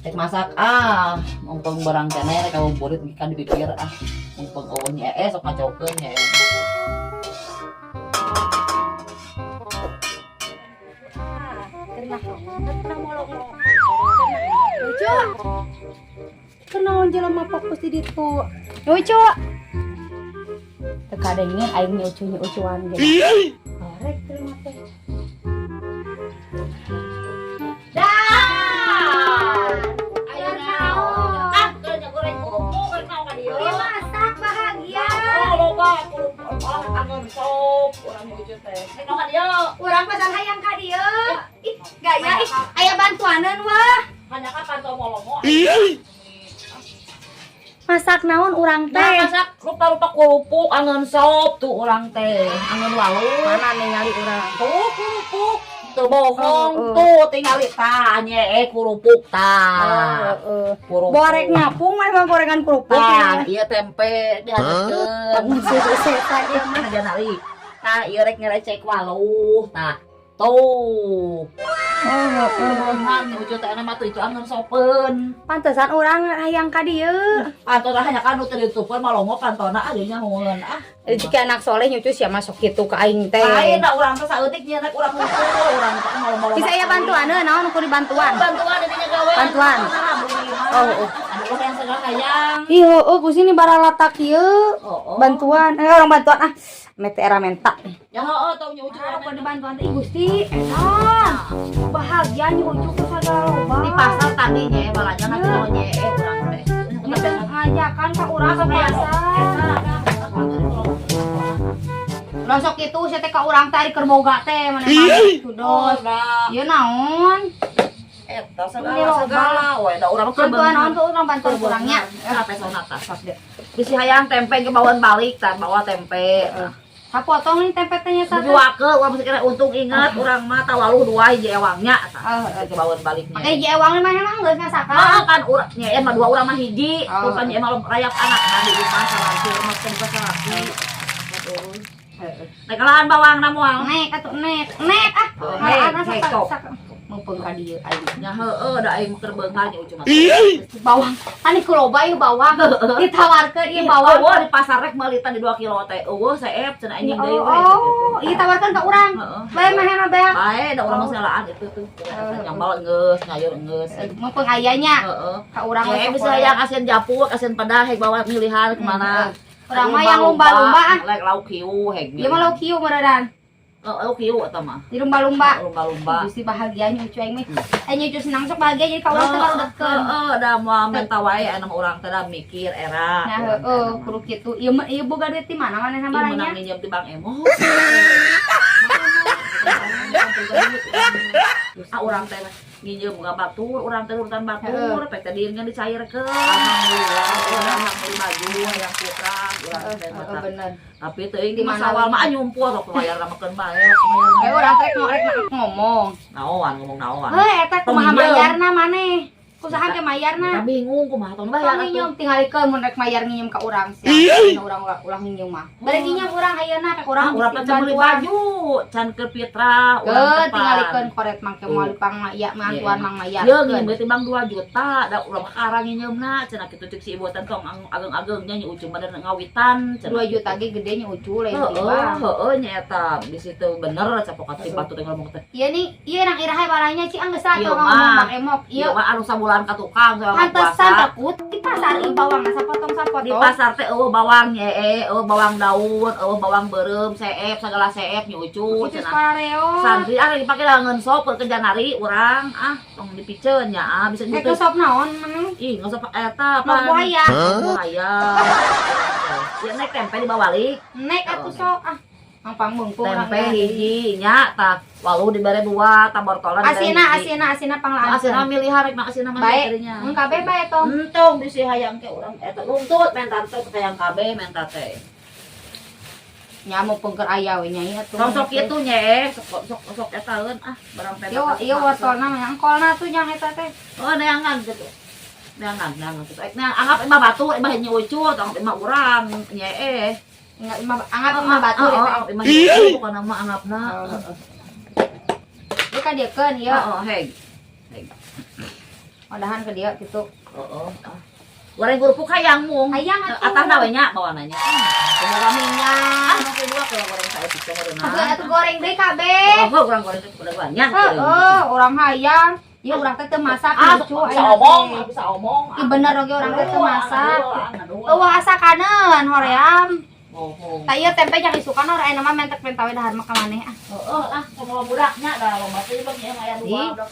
Rek masak ah, mumpung barang keneh rek ngabuburit kan dipikir ah. Mumpung eueuh nya sok ngacokeun nya. Lucu. Kenaon jelema fokus di ditu. Lucu. Teu kadengin aing nyucu-nyucuan ge. Korek terima teh. Dah. Ayo naon? Ah, keur goreng kerupuk rek naon ka dieu? Ieu masak bahagia. Oh, loba kerupuk oh, angon sop urang lucu teh. Rek naon ka dieu? Urang pesan hayang ka dieu. Ih, gaya ih, aya bantuaneun wah. Hanya kapan tau molomo? Masak naon urang Nah, teh? masak rupa-rupa kerupuk angon sop tuh urang teh, angon walu. Mana ningali urang? Tuh kerupuk, tuh bohong Oh, oh. tuh tingali tah nye kerupuk tah. Heeh. Kerupuk. Borek ngapung mah emang gorengan kerupuk. Tah, iya tempe dihaluskeun. Susu seta ieu mah. Mana janari? Tah, ieu rek ngerecek waluh. Tah, tuh. Oh, heeh. Beunghar nya ucu teh mah tuh itu angon sopeun. Pantesan urang hayang ka dieu. Pantona hanya kan nu teu ditutupan malongo pantona ah jadinya nyahoeun ah. Jika anak soleh nyucu sia masuk kitu ka aing teh. Lain da urang teh saeutik nya rek urang ngumpul urang teh malo-malo. Bisa aya bantuan naon ku dibantuan. Bantuan dinya gawe. Bantuan. Oh, Oh, oh. Aduh yang segala hayang. Ih, heueuh ku sini baralatak ieu. Oh, oh. Bantuan, orang bantuan ah. Mete era menta. Ya heeh tong nya ucu Apa dibantuan teh Gusti? Eta. Bahagia nyucu ku sagala loba. Di pasar tadi nya balanja na kilo nya urang teh. Ngajakan ka urang ke pasar. Lah sok kitu sia teh ka urang teh ari keur boga teh maneh mah dos. Ieu naon? Eta segala segala we da urang mah Bantuan naon tuh urang bantuan kurangnya. Eta pesona tah sok deh. Bisi hayang tempe ge bawaan balik tah bawa tempe. Sapotong nih tempe teh nya satu. Juakeun urang mesti kena untung ingat urang mah tawaluh dua hiji ewangnya tah. Heeh. Ke bawaan baliknya. Make hiji ewang mah emang geus ngasakan. Ah, kan urang nya mah dua urang mah hiji, Oh. tuh kan nya mah rayap anak nah di imah salaki mah teu buka salaki. Heeh. Nek kalahan bawang na moal. Nek atuh nek, nek ah. Oh, nek, nek, sok. Mumpung ka dieu aing. Nya heueuh da aing keur beunghar nya ucu mah. Bawang, ani ku loba ieu bawang. Ditawarkeun ieu bawang. Eueuh di pasar rek meulitan di 2 kilo teh. Eueuh seep cenah anjing deui we. Oh, ieu tawarkeun ka urang. Heeh. Bae mahena beak. Bae da urang mah selaan itu tuh. Nyambal geus, nyayur geus. Mumpung ayanya Heeh. ka urang Eh we bisa hayang asin japuk, asin pedah hek bawa milihan kemana. Urang mah yang lumba-lumba ah. Lek lauk hiu hek. Ieu mah lauk hiu meureundan. Heeh, lauk hiu eta mah. Di lumba-lumba. Lumba-lumba. Gusti bahagia nyucu aing mah. Aing nyucu senang sok bahagia jadi ka urang teh barudetkeun. Heeh, da moal menta wae anu urang teh da mikir era. Nah, heueuh kudu kitu. Ieu mah ieu boga duit di mana manehna Ieu maranya? menang minjem ti Bang Emo. Ah urang teh nginjem ka batur, urang teh urutan batur, pek teh dieun dicairkeun. Alhamdulillah. Urang beli baju hayang putra, urang teh Heeh, mata. bener. Tapi teuing Di di mana masa awal mah nyumpul sok bayar makeun bae, bayar. Eh urang teh rek ngomong. Naon ngomong naon. Heuh eta kumaha Tong minjem. mayarna maneh? Kusaha ke mayarna? Kita bingung kumaha tong bayar Tong atuh. nginjem tingalikeun mun rek mayar nginjem ka urang sia. Ayeuna urang ulah nginjem mah. Bari nginjem urang ayeuna ka urang Ah, urang bisi teh meuli bantuan. baju, can ke Pitra, urang Keun teh pan. tingalikeun koret mangke moal dipang maya mantuan mang Ye mayarkeun. nginjem teh bang 2 juta, da urang mah karang nginjemna, cenah kitu cek si ibu teh tong ageng-agengnya nya ucu mah ngawitan cenah. 2 juta ge gede nya ucu lain Heeh, tiba. heeh nya eta di situ bener capokat ti batu teh ngomong teh. Ieu nih, ieu nang iraha balanya ci anggeus Ieu atuh ngomong mah. Bang Emok. Ieu Ieu mah anu sabulan ka tukang sama pantesan puasa. takut di pasar ieu bawang sapotong-sapotong. Di pasar teh eueuh bawang nye, eueuh bawang daun, eueuh bawang beureum, seep sagala seep nya ucu Ucu cenah. parareo. Santri ah dipake langeun sop ke janari urang ah tong dipiceun nya ah bisa Rek gitu. sop naon maneh? Ih, ngesop eta Nok buaya. Buaya. Ya naik tempe dibawa balik. Nek atuh sok ah. Mangpang bungkung urang Tempe hiji nya tah walu dibere dua tah bortolan dibere Asina hiji. asina asina panglaan. Asina milihan rek mah asina mah Bae. dirinya. Mun kabeh bae tong. Entong bisi hayang ke urang eta luntut menta teh hayang kabeh menta teh. Nya mumpung keur aya we nya ieu atuh. Tong sok kitu nya sok sok sok etaeun ah barang teh. Ieu ieu wortelna mah engkolna tuh nyang eta teh. Oh neangan gitu. Neangan neangan gitu. Nah, anggap imah batu imah nya ucu tong imah urang nya eh. Enggak imah anggap imah batu Oh, eta. anggap imah ucu bukan nama anggapna. Ieu ka diekeun ieu. Heeh, heg. Heg. Odahan ke dia gitu. Heeh. Goreng kerupuk hayang mung. Hayang atuh. Atahna we nya bawananya. Kumaha minyak. Ah, nu dua kalau goreng saya bisa meureunna. Atuh atuh goreng deui kabeh. Oh, urang goreng teh udah banyak. Heeh, urang hayang. Ieu urang teh teu masak Ah, lucu bisa ayeuna omong, teh. bisa omong. Ih bener oge urang teh teu masak. Eueuh Eueuh asakaneun hoream. bohong. Tah ieu tempe jang isukan ora ayeuna mah mentek pentawe dahar mah ka maneh ah. Heeh lah, kumaha budaknya da lomba teh bang ieu aya dua Ih. budak.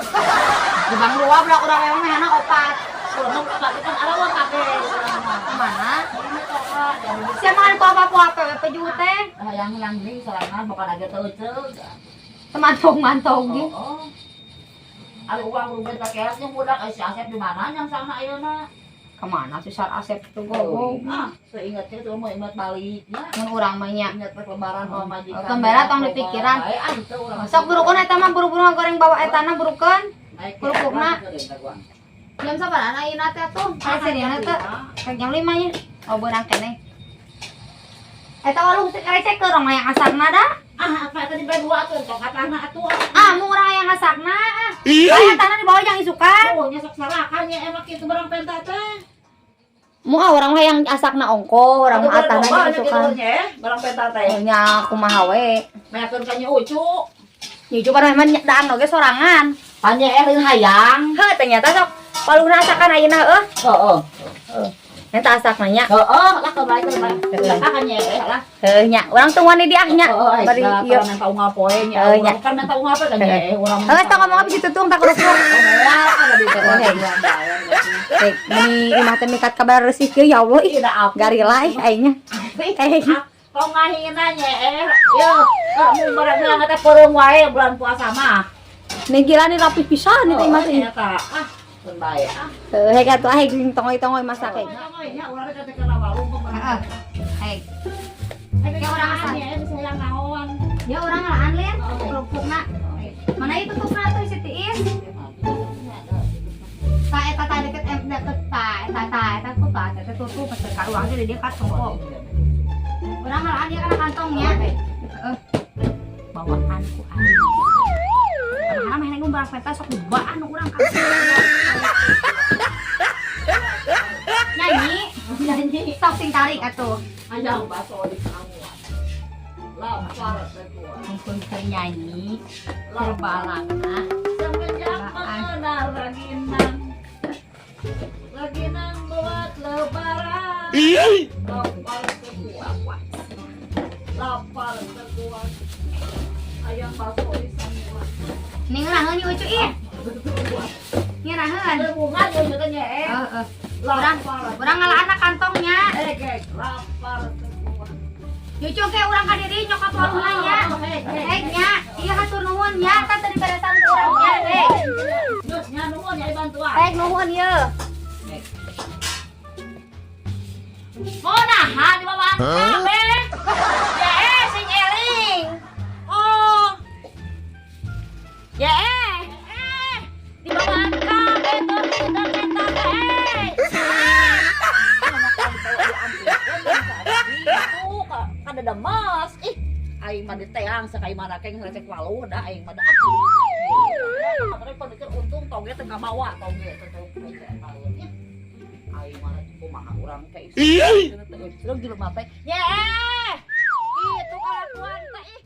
Jebang dua budak urang emang mehana opat. Urang mah kan arawan kabeh urang mah. Kemana? Ini toka Sia makan ku apa-apa peju teh. Hayang-hayang deui sorangan bukan aja teu euceuk. Temantong-mantong ge. Oh. Ari uang ruben pakeatnya budak si Asep di mana yang sana ayeuna? Kemana sih Sar Asep tuh gogo? Ah, seingatnya tuh mau ingat baliknya. Mun urang mah nya. Ingat pas lebaran sama majikan. Kembara tong dipikiran. Bae ah teu urang. Sok burukeun eta mah buru-buru ngagoreng bawa etana burukeun. Naik kerupukna. Jam sabaraha ayeuna teh atuh? Aya seriana teh. Rek jam 5 nya. Oh beurang keneh. Eta waluh teh recek ke urang hayang asakna da. Ah, apa tadi bae dua atuh tong katahna atuh. Ah, mun urang hayang asakna ah. Aya etana dibawa jang isukan. Oh, nya sok sarakan nya emak kitu barang penta teh. Mu ah urang hayang asakna ongko, urang mah atahna jang isukan. Barang penta teh. Nya kumaha we. Mayakeun ka nya Ucu. Nyucu pan memang daan oge sorangan. Panya lain hayang. Heuh, ternyata sok waluhna asakan ayeuna heuh. Heeh. Eta asakna nya. Heeh, lah kembali kembali. Lah kan nya lah. Heuh nya, urang tungguan di diah nya. Heeh, Bari ieu. minta unggal poe nya. Heuh, nya. Urang kan minta unggal poe kan nya urang. Heuh, tong ngomong habis ditutung tak kerupuk. Moal kan di Rek, meni imah teh mikat kabar resih kieu ya Allah ih. Tidak apa. Garila ih aingnya. Eh, Tong ngahina nya yo, mun barang heula teh peureum wae bulan puasa mah. nih gila nih rapi pisan nih teh imah teh. Eta ah, keun bae ah. Heuh, hek atuh ah hek tongoy-tongoy masak hek. Tongoy nya urang teh kana walung Heeh. Hek. Ya urang asal nya bisa hayang naon. Ya urang ngalaan lian kerupukna. Mana itu tutupna tuh si Tiis? Ta eta ta deket em deket ta eta ta eta tuh ta eta tutup pas ka urang teh di dia kantong. Urang ngalaan dia kana kantongnya. Heeh. Bawaan ku aing. Karena mah neng barang peta sok dibawaan urang ka. Nyanyi, Nyanyi. Sok sing tarik atuh. Hayang baso di kamu. Lapar teh Mumpung keur nyanyi, Lebaran semenjak mengenal Raginang, Raginang buat lebaran. Lapar sekuat, lapar sekuat. Ayam bakso di semua. Nih ngeunaheun ieu Ucu ih. Ngeunaheun. Ada bunga juga juga nya eh. Heeh. Urang Lapar. urang ngalaan kantongnya. Eh, lapar sekuat. Cucu ke urang ka diri nyokap waluhna nya. Hek nya, iya hatur nuhun nya, kan tadi beresan ku urang nya, hek. Geus nya nuhun ya bantuan. Hek nuhun ye. Mau nahan di bawah kabeh. Ya sing eling. Oh. Ya di bawah kabeh tuh kita minta eh. Itu kan ada demes. Ih, aing mah diteang sakai mana keng recek waluh dah aing mah dah. Tapi pikir untung toge teh mawa toge teh aing mah kumaha urang teh ih. Teu jelema teh. Nya eh. Kitu kalakuan teh ih.